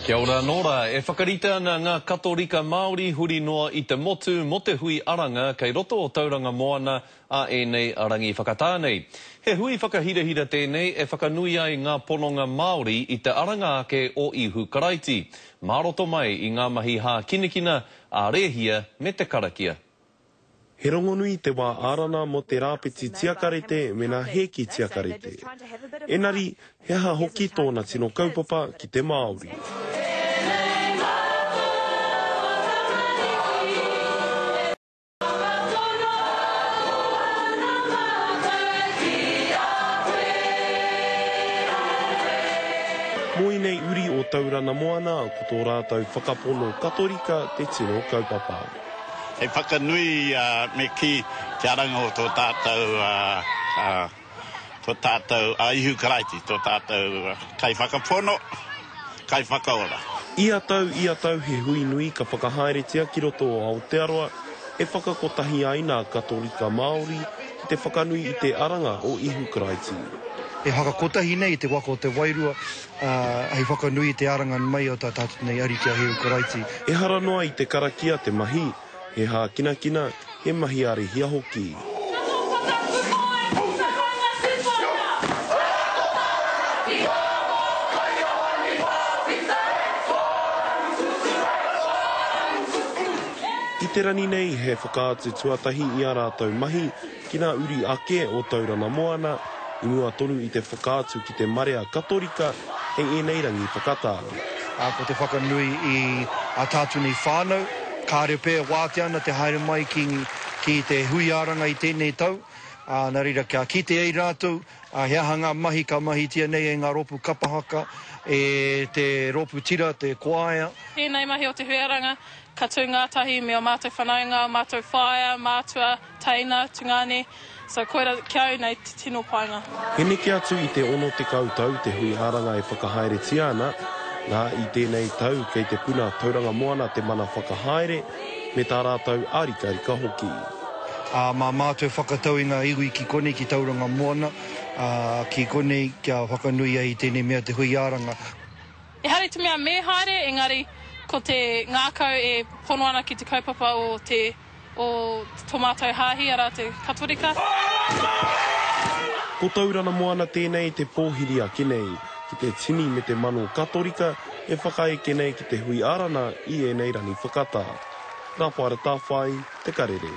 Kia ora anō rā. E whakarite ana ngā Katorika Māori huri noa i te motu mō te hui aranga kei roto o Tauranga Moana a ēnei rangi whakatā nei. He hui whakahirahira tēnei e whakanui ai ngā pononga Māori i te aranga ake o Ihu Karaiti, mā roto mai i ngā mahi hākinakina, ā-rēhia me te karakia. He rongonui te wā ārana mō te rāpeti tiakarete me nā hēki tiakarete. Enari, he aha hoki tōna tino kaupapa ki te Māori? Mō ēnei uri o Taurana Moana, ko tō rātou whakapono Katorika te tino kaupapa. Hei whakanui me kī te aranga o tō tātou, tō tātou a Ihu Karaiti, tō tātou Kaiwhakapono, Kaiwhakaora. Ia tau, ia tau he hui nui ka whakahaeretia ki roto o Aotearoa e whakakotahi ai nā Katorika Māori ki te whakanui i te aranga o Ihu Karaiti. E whakakotahi nei i te waka o te wairua, ā, hei whakanui i te aranga mai o tā tātou nei Ariki a Hēhu Karaiti. Ehara noa i te karakia te mahi, he hākinakina, he mahi ā-rehia hoki. I te rangi nei, he whakaatu tuatahi i ā rātou mahi ki ngā uri ake o Tauranga Moana, i mua tonu i te whakaatu ki te marea Katorika hei ēnei rangi whakatā. Ā, ko te whakanui i ā tātou nei whānau, kāre pea e wātea ana te haere mai ki, ki te hui āranga i tēnei tau, ā, nā reira kia kite ai rātou, ā, he aha ngā mahi ka mahitia nei e ngā rōpū kapa haka, e te rōpū tira, te koaea. Tēnei mahi o te hui āranga, ka tū ngātahi me ō mātou whanaunga, ō mātou whaea, mātua, Teina, tungane, so koira ki au nei te tino painga. He neke atu i te 60 tau te hui āranga e whakahaeretia ana, nā, i tēnei tau kei te puna Tauranga Moana te mana whakahaere me tā rātou ārikarika hoki. Ā, mā mātou e whakatau i ngā iwi ki konei ki Tauranga Moana, ā, ki konei kia whakanui ai i tēnei mea te hui āranga. Ehara i te mea me haere, engari ko te ngākau e pono ana ki te kaupapa o te o to mātou hāhi, arā te Katorika. Ko Taurana Moana tēnei te pōhiri ake nei, ki te tini me te mano Katorika e whakaeke nei ki te hui Arana i ēnei rangi whakatā. Rāwhara Tāwhai, Te Karere.